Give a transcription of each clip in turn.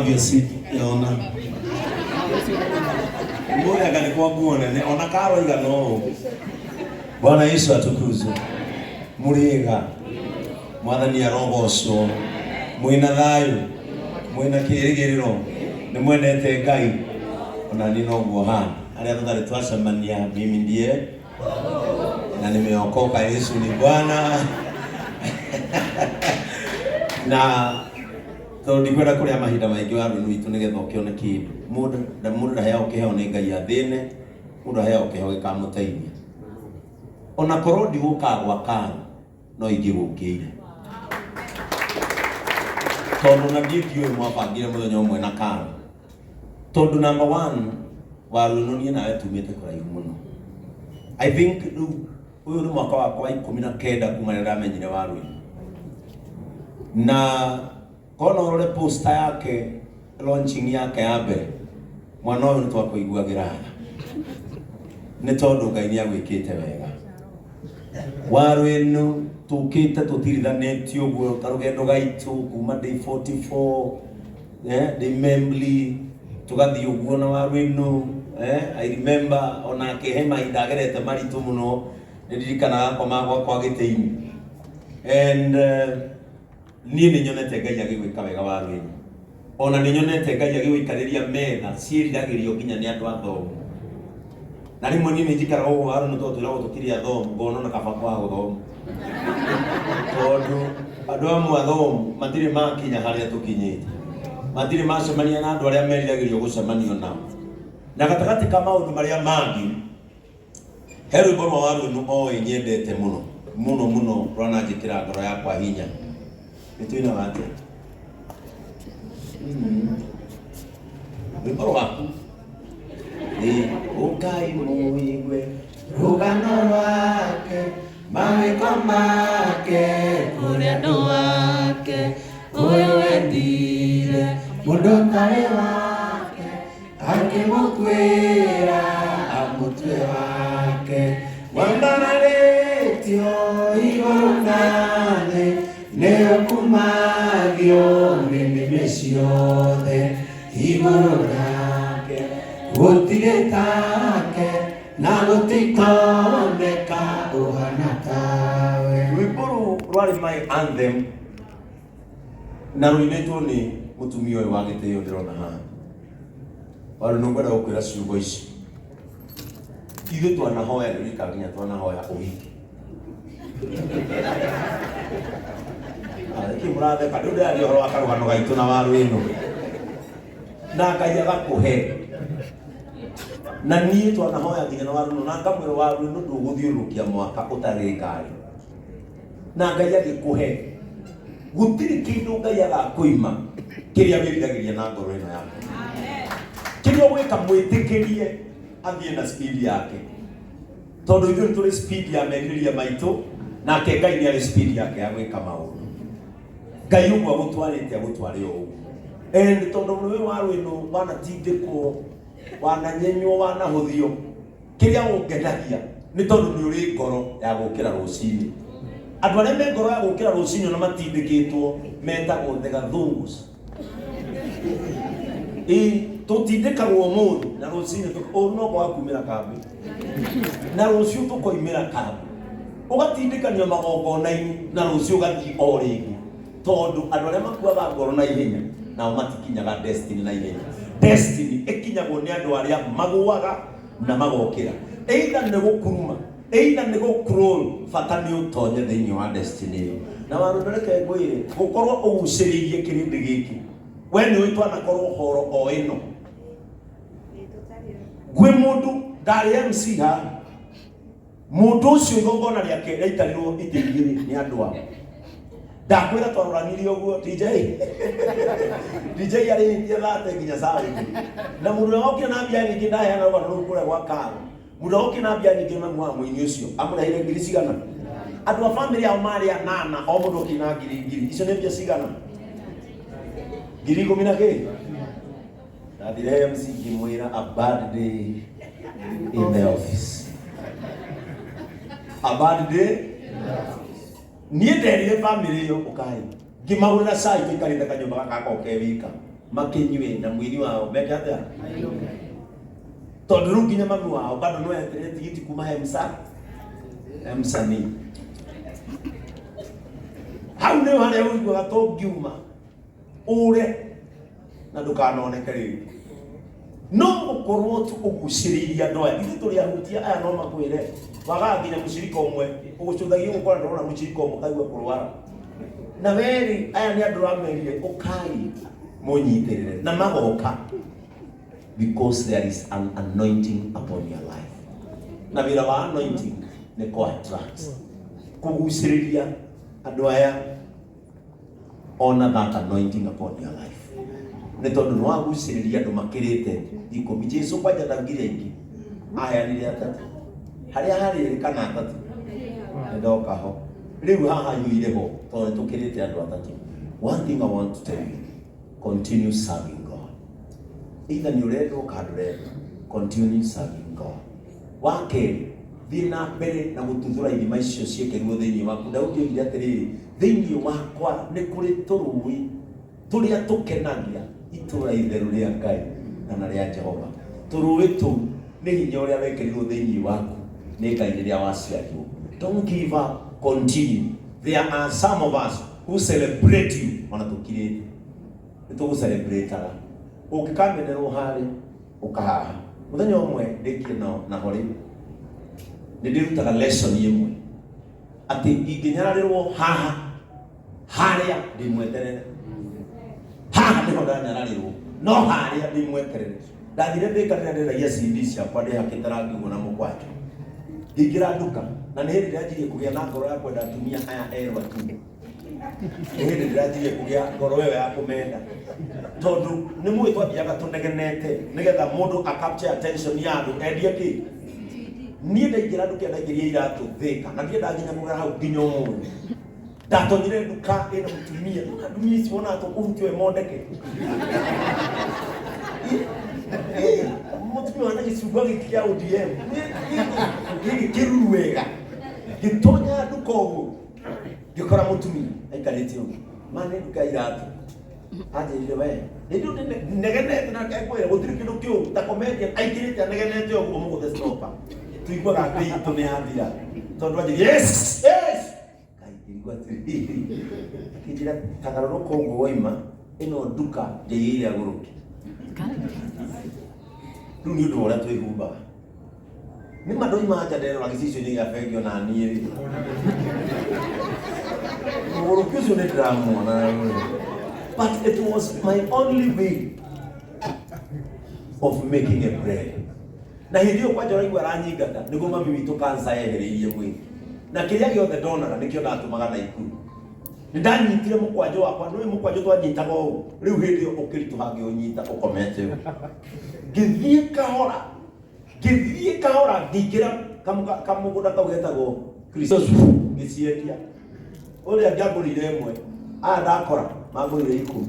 Have your seat, Your Honor. Mũrĩ anga nĩ kwa nguo nene ona karo igana ũũ. Bwana Yesu atukuzwe. Mũrĩega. Mwathani arogocwo. Mwĩna thayũ. Mwĩna kĩrĩgĩrĩro. Nĩ mwendete Ngai. Ona niĩ noguo hana. Arĩa tũtarĩ twacemania mimi ndiye na nimeokoka. Yesu ni Bwana. Na tondũ ndikwenda kũrĩa mahinda maingĩ wa rũni witũ nĩgetha ũkĩone kĩndũ. Mũndũ mũndũ ndaheagwo kĩheo nĩ Ngai athĩne, mũndũ aheagwo kĩheo gĩkamũteithia. Ona korwo ndigũkaga gwa karo no ingĩgũkĩire, tondũ na ndiĩ ndiũĩ mwabangire mũthenya ũmwe na karo, tondũ number one Waruno niĩ nawe tumĩte kũraihu mũno. I think rĩu ũyũ nĩ mwaka wakwa wa 19 kuma rĩrĩa ndamenyire Waruno, na kona ũrore poster yake, launching yake ya mbere, mwana ũyũ nĩ twakũiguagĩra tha nĩ tondũ Ngai nĩ agwĩkĩte wega. Waruno tũkĩte tũtirithanĩtio ũguo karũgendo gaitũ kuma day 44, ndĩ Membli, tũgathiĩ ũguo na Waruno. I remember onake he mahinda agerete maritũ mũno, nĩ ndirikanaga akoma gwakwa gĩtĩ-inĩ. And niĩ nĩ nyonete Ngai agĩgwĩka wega, Waruno. Ona nĩ nyonete Ngai agĩgũikarĩria metha ciĩriragĩrio nginya nĩ andũ athomu. Na rĩmwe niĩ nĩ njikaraga ũguo, Waruno, tondũ twĩragwo tũtirĩ athomu, ngona ona kaba kwaga gũthoma, tondũ andũ amwe athomu matirĩ makinya harĩa tũkinyĩte, matirĩ macemania na andũ arĩa meriragĩrio gũcemanio nao. Na gatagatĩ ka maũndũ marĩa mangĩ, he rwĩmbo rwa Waruno oĩ nyendete mũno mũno mũno, rwananjĩkĩra ngoro yakwa hinya. Nĩ tũinaga atĩa? Rwĩmbo rwaku. Ĩ, ũkai mũigue rũgano rwake, mawĩko make, kũrĩ andũ ake, ũyũ wendire mũndũ ũtarĩ wake, akĩmũkuĩra amũtue wake, wambararĩtio igũrũ na thĩ, nĩ ũkumagio nĩ nĩmĩ ciothe. Igũrũ rĩake gũtirĩ take na gũtikoneka ũhana tawe. Rwĩmbo rũu rwarĩ my anthem na rũinĩtwo nĩ mũtumia ũyũ wa gĩtĩo ndĩrona haha. Waru, nĩ ngwenda gũkwĩra ciugo ici. Ithuĩ twanahoya nĩ rika nginya twanahoya ũhiki. Nĩkĩ mũratheka? Rĩu ndĩraria ũhoro wa karũgano gaitũ na waru ĩno, na Ngai agakũhe. Na niĩ twanahoya nginya na waru ĩno, na ngamwĩra, "Waru ĩno, ndũgũthiũrũrũkia mwaka ũtarĩ ngari," na Ngai agĩkũhe. Gũtirĩ kĩndũ Ngai agakũima kĩrĩa wĩriragĩria na ngoro ĩno yaku. Kĩrĩa ũgwĩka, mwĩtĩkĩrie athiĩ na speed yake, tondũ ithuĩ nĩ tũrĩ speed ya merirĩria maitũ, nake Ngai nĩ arĩ speed yake ya gwĩka maũndũ. Ngai ũguo agũtwarĩte, agũtware o ũguo. And tondũ rũĩ wa rwĩno wanatindĩkwo, wananyenywo, wanahũthio, kĩrĩa ũngenagia nĩ tondũ nĩ ũrĩ ngoro ya gũkĩra rũcinĩ. Andũ arĩa me ngoro ya gũkĩra rũcinĩ ona matindĩkĩtwo metagwo the gathungus. Ĩ tũtindĩkagwo ũmũthĩ na rũcinĩ ũru no kwaga kumĩra kambĩ, na rũciũ tũkoimĩra kambĩ, ũgatindĩkanio magongona-inĩ na rũciũ ũgathiĩ o rĩngĩ, tondũ andũ arĩa makuaga ngoro na ihenya nao matikinyaga destiny na ihenya. Destiny ĩkinyagwo nĩ andũ arĩa magũaga na magokĩra, either nĩ gũkuruma, either nĩ gũcrawl, bata nĩ ũtonye thĩinĩ wa destiny ĩyo. Na Warũndo, reke ngwĩre, gũkorwo ũgucĩrĩirie kĩrĩndĩ gĩkĩ, we nĩ ũĩ twanakorwo horo o ĩno gwĩ mũndũ ndarĩ MC haha. Mũndũ ũcio igongona rĩake rĩaikarĩrwo itĩ igĩrĩ nĩ andũ ao. Ndakwĩra twaroranirie ũguo, DJ DJ arĩhĩtie thate nginya 7, na mũndũ ũrĩa wokire na mbia nyingĩ, ndaheana rũgano rũu kũrĩa gwa karo, mũndũ ũrĩa wokire na mbia nyingĩ, mamu wa mũini ũcio amũrehire ngiri cigana? Andũ a bamĩrĩ yao marĩ anana, o mũndũ okire na ngiri ngiri. Icio nĩ mbia cigana? 10,000 na kĩ. Ndathire MC ngĩmwĩra, "A bad day in the office, a bad day." Niĩ nderire bamĩrĩ ĩyo, "Ũkai." Ngĩmagũrĩra cai, tũikarĩte kanyũmba gaka gakoragwo ke wika. Makinyue na mwini wao meke atia? Tondu riu nginya mami wao bado no eterere tigiti kuma he msa he msanii. Hau nĩho harĩa ũiguaga tũngiuma ũre na ndũkanoneke rĩngĩ. No gũkorwo tu ũgucĩrĩirie andũ aya. Ithuĩ tũrĩ ahutia aya no makwĩre wagaga nginya mũcirika ũmwe ũgũcũthagia gũkora ndũrona mũcirika ũmwe kaigua kũrwara. Na werĩ aya nĩ andũ ũramerire ũkai mũnyitĩrĩre na magoka because there is an anointing upon your life. Na wĩra wa anointing nĩ kũ attract, kũgucĩrĩria andũ aya ona that anointing upon your life. Nĩ tondũ nĩ wagucĩrĩria andũ makĩrĩte 10. Jesu kwanja ndaugire aingĩ, aheanire atatũ. Harĩa harĩ erĩ kana atatũ nĩ ndoka ho. Rĩu haha iyũire ho tondũ nĩ tũkĩrĩte andũ atatũ. One thing I want to tell you, continue serving God. Either nĩ ũrendwo kana ndũrendwo, continue serving God. Wa kerĩ, thiĩ na mbere na gũtuthũra ithima icio ciĩkĩrirwo thĩinĩ waku. Daudi oigire atĩrĩrĩ, thĩinĩ wakwa nĩ kũrĩ tũrũĩ tũrĩa tũkenagia itũũra itheru rĩa Ngai kana rĩa Jehova. Tũrũĩ tũu nĩ hinya ũrĩa wekĩrirwo thĩinĩ waku nĩ Ngai rĩrĩa waciarirwo. Don't give up, continue. There are some of us who celebrate you ona tũkirĩte. Nĩ tũgũcelebrataga. Ũngĩkamenerwo harĩa ũkahaha. Mũthenya ũmwe ndĩkie na horĩ nĩ ndĩrutaga lesson ĩmwe atĩ ingĩnyararĩrwo haha harĩa ndĩmweterere. Haha nĩho ndanyararĩrwo no harĩa ndĩmweterere. Ndathire Thika rĩrĩa ndendagia CD ciakwa ndĩhakĩte rangi ũguo na mũkwanjũ. Ngĩingĩra nduka na nĩ hĩndĩ ndĩranjirie kũgĩa na ngoro ya kwenda atumia aya erũ atumia. Nĩ hĩndĩ ndĩranjirie kũgĩa ngoro ĩyo ya kũmenda. Tondũ nĩ mũĩ twathiaga tũnegenete nĩgetha mũndũ a capture attention ya andũ endie kĩ. Niĩ ndaingĩra nduka ndaingĩria iratũ Thika na ndiendaga nginya kũgera hau nginya ũmũthĩ. Ndatonyire nduka ĩna mũtumia, nduka ndumia ici wonaga tũkũhutio ĩ mondeke. Mũtumia wana gĩcungwa gĩkĩ kĩa ODM gĩkĩ kĩruru wega. Ngĩtonya nduka ũguo ngĩkora mũtumia aikarĩte ũguo. Ma nĩ nduka ya iratũ. Anjĩrire we hĩndĩ ĩyo negenete na ngekwĩra gũtirĩ kĩndũ kĩũru ta comedian aingĩrĩte anegenete ũguo mũgũthe stopper. Tuiguaga mbĩ itũ nĩ yathira. Tondũ anjĩrire yes yes. Ngai ngĩigua atĩrĩrĩ, akĩnjĩra tagarũrũka ũguo waima ĩno nduka ndĩigĩire agũrũki. Rĩu nĩ ũndũ wa ũrĩa twĩhumbaga. Nĩ ma ndoima nja nderora gĩcicio-inĩ gĩa bengi ona niĩ rĩ. Mũgũrũki ũcio nĩ ndĩramuona. But it was my only way of making a bread. Na hĩndĩ ĩyo kwanja ũraigua aranyingata nĩguo mami witũ cancer yehereirie mwĩrĩ. Na kĩrĩa gĩothe ndonaga nĩkĩo ndatũmaga Naikuru. Nĩ ndanyitire mũkwanjũ wakwa, nĩũĩ mũkwanjũ twanyitaga ũũ, rĩu hĩndĩ ĩyo ũkĩritũha ngĩũnyita ũkomete ũũ. Ngĩthiĩ kahora, ngĩthiĩ kahora ngĩingĩra kamũgũnda kau getagwo Christos ngĩciendia. Ũrĩa ngĩangũrĩire ĩmwe, aya ndakora mangũrĩire 10.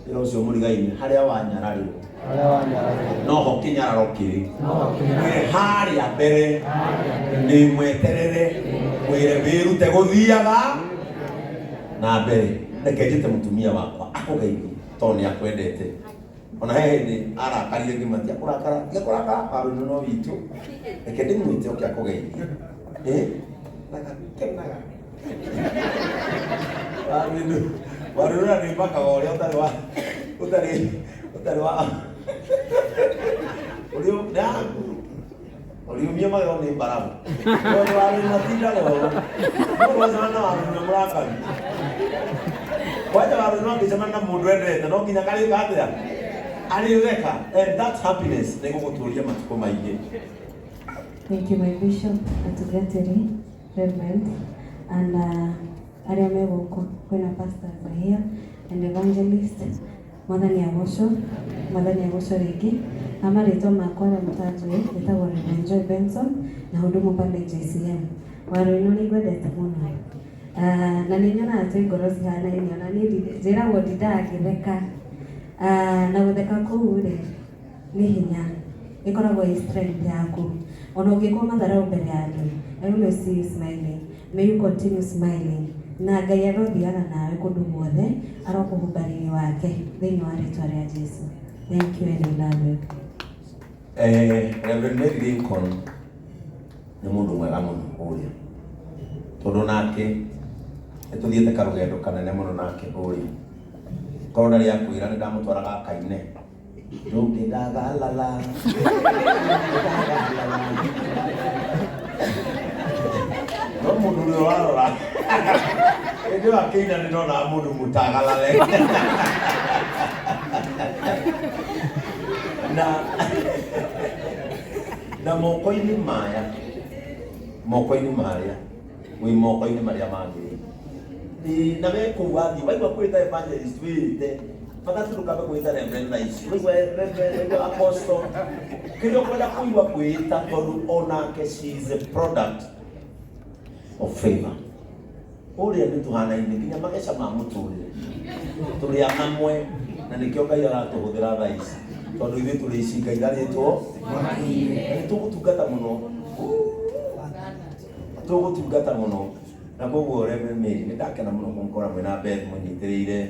Wĩra ũcio mũrigaine harĩa wanyararirwo noho kĩnyararo kĩrĩ. Mwĩre harĩa mbere nĩ mweterere, mwĩre wĩrute gũthiaga na mbere. Reke njĩte mũtumia wakwa akũgeithie tondũ nĩ akwendete. Ona he hĩndĩ arakarire ngĩmatia kũrakara, tiga kũrakara warũinũ no witũ. Reke ndĩmwĩte oke akũgeithie. Ndagakenaga. Warũinũ, warũinũ na nĩmakaga ũrĩa ũtarĩ wa, ũtarĩ, ũtarĩ wa, ũrĩa ũrĩumia magego nĩ mbarabu. Tondũ warũinũ atindaga ũũ. No wacemania na warũinũ mũrakaru. Kwanja warũinũ angĩcemania na mũndũ endete no nginya karĩka atĩa? Arĩtheka. And that happiness nĩ gũgũtũria matukũ maingĩ. Thank you, my bishop, atungatĩri, reverend, and arĩa me gũkũ kwĩna pastors are here and evangelist. Mwathani agocwo, Mwathani agocwo rĩngĩ. Na marĩtwa makwa arĩa mũtanjũĩ, njĩtagwo Reverend Joy Benson na hudumu pale JCM. Warũinũ nĩ ngwendete mũno. Na nĩ nyonaga twĩ ngoro cihanaine, ona niĩ njĩragwo ndindaga ngĩtheka. Na gũtheka kũu rĩ, nĩ hinya, ĩkoragwo ĩ strength yaku. Ona ũngĩkwo matharau mbere ya andũ, I always see you smiling. May you continue smiling. Na Ngai arothiaga nawe kũndũ guothe, arokũhumba riri wake thĩinĩ wa rĩtwa rĩa Jesu. Thank you and we love you. Reverend Mary Lincoln nĩ mũndũ mwega mũno ũrĩa, tondũ nake nĩ tũthiĩte karũgendo kanene mũno nake ũrĩa. Korwo ndarĩ akwĩra nĩ ndamũtwaraga akaine ndũngĩndagalala ndũngĩndagalala. No mũndũ ũrĩa ũrarora hĩndĩ ĩyo akĩina nĩ ndonaga mũndũ mũtagalale na moko-inĩ maya, moko-inĩ marĩa wĩ moko-inĩ marĩa magĩrĩire. Ĩĩ, na we kũu wathiĩ waigua kwĩta evangelist wĩte bata tu ndũkambe kwĩta reverend thaa ici, waigua reverend, waigua apostle, kĩrĩa ũkwenda kũigua kwĩta, tondũ onake she is a product of favor. Ũrĩa nĩ tũhanaine nginya mageca ma mũtũrĩre tũrĩ a hamwe, na nĩkĩo Ngai aratũhũthĩra thaa ici, tondũ ithuĩ tũrĩ icinga itharĩtwo na nĩ tũgũtungata mũno, tũgũtungata mũno. Na koguo Reverend Mary, nĩ ndakena mũno kũmũkora mwĩna Beth mũnyitĩrĩire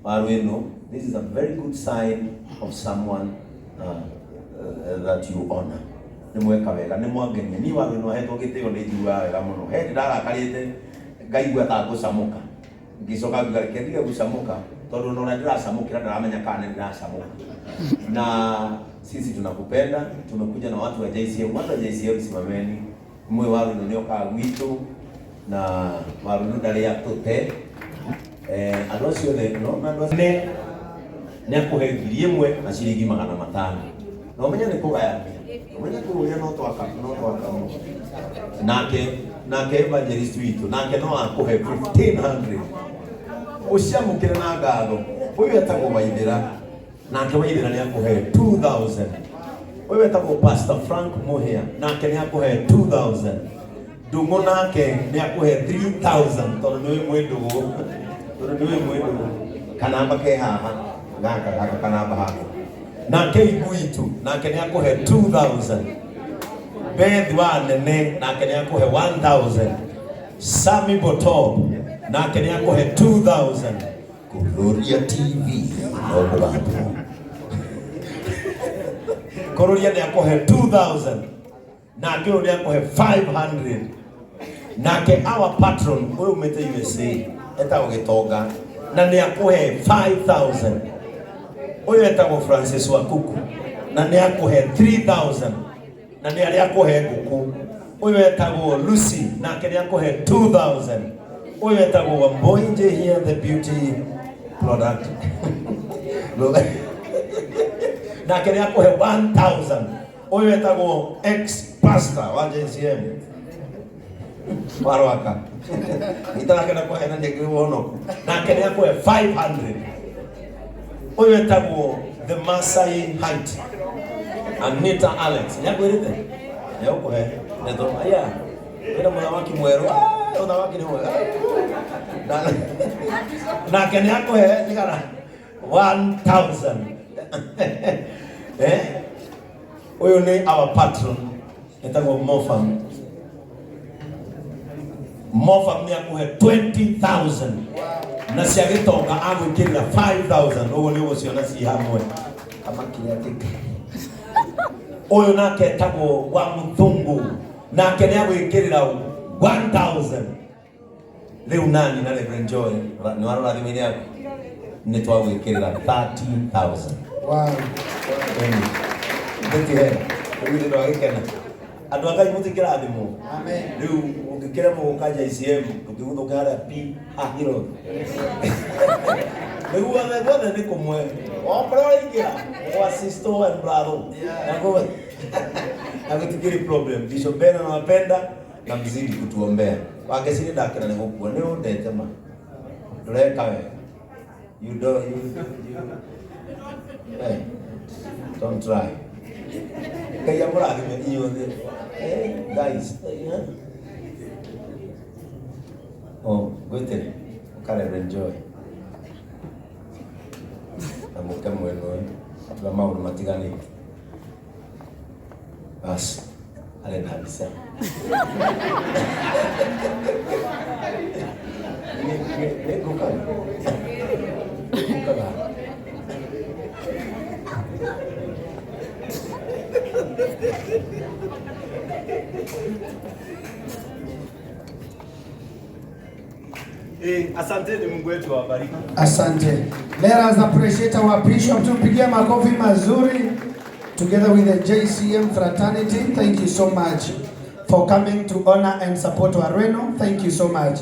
waru ĩno. This is a very good sign of someone that you honor. Nĩ mweka wega, nĩ mwangenia. Niĩ waru ĩno ahetwo gĩtĩo nĩ njiguaga wega mũno. He hĩndĩ ndarakarĩte ngaigua ta ngũcamũka, ngĩcoka ngiuga reke ndige gũcamũka, tondũ ona ũrĩa ndĩracamũkĩra ndaramenya kana nĩ ndĩracamũka. Na sisi tunakupenda, tumekuja na watu wa JCM. Watu wa JCM simameni, mwe waru ĩno nĩ okaga gwitũ, na waru ĩno ndarĩ atũte. Andũ acio othe no na andũ acio nĩ akũhe 1,000 na ciringi 500. Na ũmenye nĩ kũgayania, ũmenye kũrĩa no twaka, no twaka. Nake evangelist witũ nake no akũhe 1500, ũciamũkĩre na ngatho. Ũyũ etagwo Waithĩra, nake Waithĩra nĩ akũhe 2000. Ũyũ etagwo Pastor Frank Muhia, nake nĩ akũhe 2000. Ndung'u nake nĩ akũhe 3000, tondũ nĩwe mwĩ ndũgũ, tondũ nĩwe mwĩ ndũgũ. Kanamba ke haha, gaka gaka kanamba haha. Nake Iguitu nake nĩ akũhe 2000. Beth wa nene nake nĩ akũhe 1000. Sami Botob nake nĩ akũhe 2000. Kururia TV no mũgambo Kururia nĩ akũhe 2000. Nake ũyũ nĩ akũhe 500. Nake our patron ũyũ umĩte USA etagwo Gĩtonga na nĩ akũhe 5000. Ũyũ etagwo Francis Wakuku na nĩ akũhe 3000, na nĩ arĩa akũhe ngũkũ. Ũyũ etagwo Lucy nake nĩ akũhe 2000. Ũyũ etagwo Wambui Njihia the beauty product nake nĩ akũhe 1000. Ũyũ etagwo ex pastor wa JCM warwaka itarakenda kũhenania ngĩwonoku nake nĩ akũhe 500. Ũyũ etagwo the Masai Height Anita Alex nĩ akwĩrĩte nĩ ũkũhe ndeto aya wĩna mũthamaki mwerũ. Ah, mũthamaki nĩ mwega. Nake nĩ akũhe nĩgana 1000. Ũyũ nĩ our patron etagwo Mofam. Mofam nĩ akũhe 20,000 na cia gĩtonga agwĩkĩrĩra 5000. Ũguo nĩ ũgũciona ci hamwe kamakĩrĩa kĩka. Ũyũ nake etagwo wa mũthũngũ nake nĩ agwĩkĩrĩra 1000. Rĩu nani na Reverend Joy nĩ warora thimũ-inĩ yaku nĩ twagwĩkĩrĩra 30,000. Wow. Ndĩtihe rĩu nĩ ndwagĩkena andũ a Ngai mũtikĩrathimwo. Amen. Rĩu ũngĩkĩremwo gũka JCM ndũngĩguthũka harĩa P Hahiro rĩu guothe guothe nĩ kũmwe okorwo ũraingĩra gwa sister and brother na gũtikĩrĩ problem. Bishop Ben anawapenda na mzidi kutuombea. Wangeci nĩ ndakena nĩ gũkua nĩ ũndete ma ndũreka wega. You do you, you hey, don't try. Ngai amũrathime inyuothe. Guys, eh? Oh, gwĩtĩre ũka Reverend Joy na mũke mwena ũyũ twa maũndũ matiganĩte. Bas arenda mbica. Nĩ ngũkaga. Ngũkaga. Asanteni, Mungu wetu awabariki. Asante. Let us appreciate our bishop. Tumpigie makofi mazuri together with the JCM fraternity. Thank you so much for coming to honor and support Waruinu. Thank you so much.